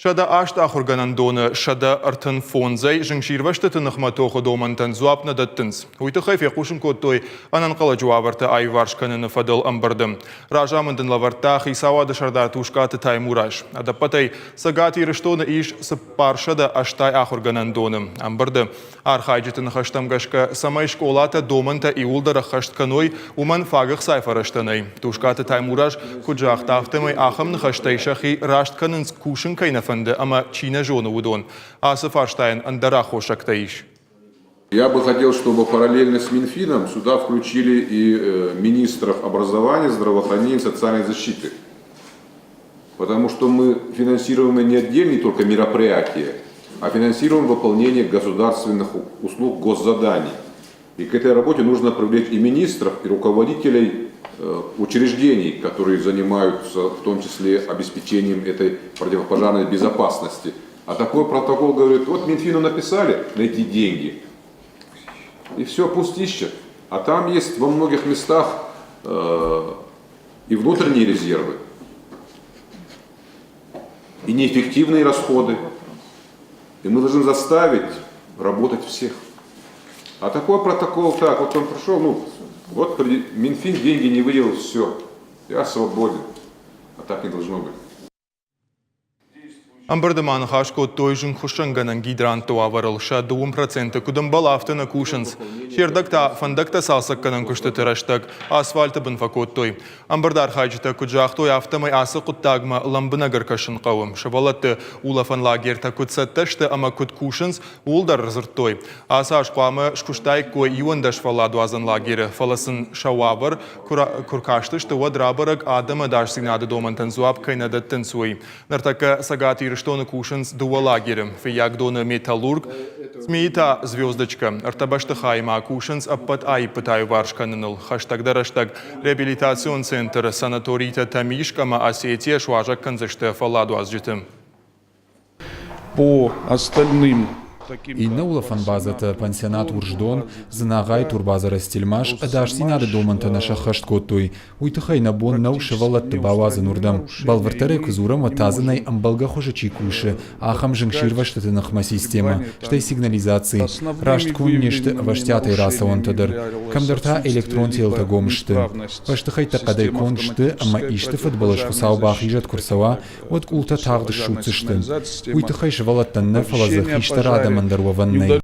108 ахуыргӕнӕндоны 135-ӕй зынгсирвӕзтыты ныхмӕ тохы домӕнтӕн дзуапп нӕ дӕттынц. Уый тыххӕй фехъусын кодтой ӕнӕнхъӕлӕджы уавӕртӕ аиуварс кӕныны фӕдыл ӕмбырды. Разамынд ын лӕвӕрдта хицауады сӕрдар Тускъаты Таймураз. Ӕдӕппӕтӕй Цӕгат Ирыстоны ис 480 ахуыргӕнӕндоны. Ӕмбырды Архайджыты ныхӕстӕм гӕсгӕ, цӕмӕй скъолатӕ домӕнтӕ иууылдӕр ӕххӕст кӕной, уымӕн фаг ӕхцайы фӕрӕзтӕ нӕй. Тускъаты Таймураз куыд загъта, афтӕмӕй ахӕм ныхӕстӕй сӕхи раст кӕнынц, кусын кӕй нӕ фӕнды ӕмӕ чи нӕ зоны, уыдон. Ацы фарстайӕн ӕндӕр аххосӕгтӕ ис. Я бы хотел, чтобы параллельно с Минфином сюда включили и э, министров образования, здравоохранения и социальной защиты. Потому что мы финансируем не отдельные только мероприятия, а финансируем выполнение государственных услуг госзаданий. И к этой работе нужно привлечь и министров, и руководителей э, учреждений, которые занимаются в том числе обеспечением этой противопожарной безопасности. А такой протокол говорит, вот Минфину написали найти деньги, и все, пустище. А там есть во многих местах э, и внутренние резервы, и неэффективные расходы. И мы должны заставить работать всех. А такой протокол, так, вот он пришел, ну, вот Минфин деньги не выделил, все, я свободен. А так не должно быть. Ӕмбырды ма ныхас кодтой зынгхуыссӕнгӕнӕн гидрантты уавӕрыл. Сӕ 2% куыд ӕмбӕлы, афтӕ нӕ кусынц. Се рдӕг та фӕндӕгтӕ цалцӕггӕнӕн куыстыты рӕстӕг асфальты бын фӕкодтой. Ӕмбырды архайджытӕ куыд загътой, афтӕмӕй ацы хъуыддагмӕ лӕмбынӕг ӕркӕсын хъӕуы. Сывӕллӕтты улӕфӕн лагертӕ куыд цӕттӕ сты ӕмӕ куыд кусынц, ууыл дӕр ӕрдзырдтой. Ацы аз хъуамӕ скуыстаиккой 11 фӕлладуадзӕн лагеры, фӕлӕ сын сӕ уавӕр куы ркастысты, уӕд рабӕрӕг, адӕмы ӕдасдзинады домӕнтӕн дзуапп кӕй нӕ дӕттынц, уый. Ныртӕккӕ Цӕгат Ирыстоны кусынц дыууӕ лагеры Фыййагдоны «Металлург», ЦМИ-йы та «Звездочка». Ӕртӕ бӕстыхайы ма кусынц ӕппӕт аиппытӕ аиуварс кӕныныл. Хӕстӕгдӕр рӕстӕг реабилитацион центры санаторитӕ Тӕмискъ ӕмӕ Осетия суазӕг кӕндзысты фӕлладуадзджыты. По остальным Иннӕ улӕфӕн базӕтӕ пансионат Урсдон, Дзынагъайы турбазӕ Ростельмаш ӕдасдзинады домӕнтӕ нӕ сӕххӕст кодтой. Уый тыххӕй нӕ бон нӕу сывӕллӕтты бауадзын уырдӕм. Бӕлвырддӕрӕй куы дзурӕм, уӕд та дзы нӕй ӕмбӕлгӕ хуызы чи кусы, ахӕм зынгсирвӕзтыты ныхмӕ системӕ, стӕй сигнализаци. Раст конд не сты ӕвӕстиатӕй рацӕуӕнтӕ дӕр. Кӕмдӕр та электрон телтӕ гом сты. Бӕстыхӕйттӕ хъӕдӕй конд сты ӕмӕ исты фыдбылыз Хуыцау бахизӕд куы рцӕуа, уӕд къултӕ тагъд ссудздзысты. Уый тыххӕй сывӕллӕттӕн нӕ, фӕлӕ дзы хистӕр адӕмӕн дӕр уӕвӕн нӕй.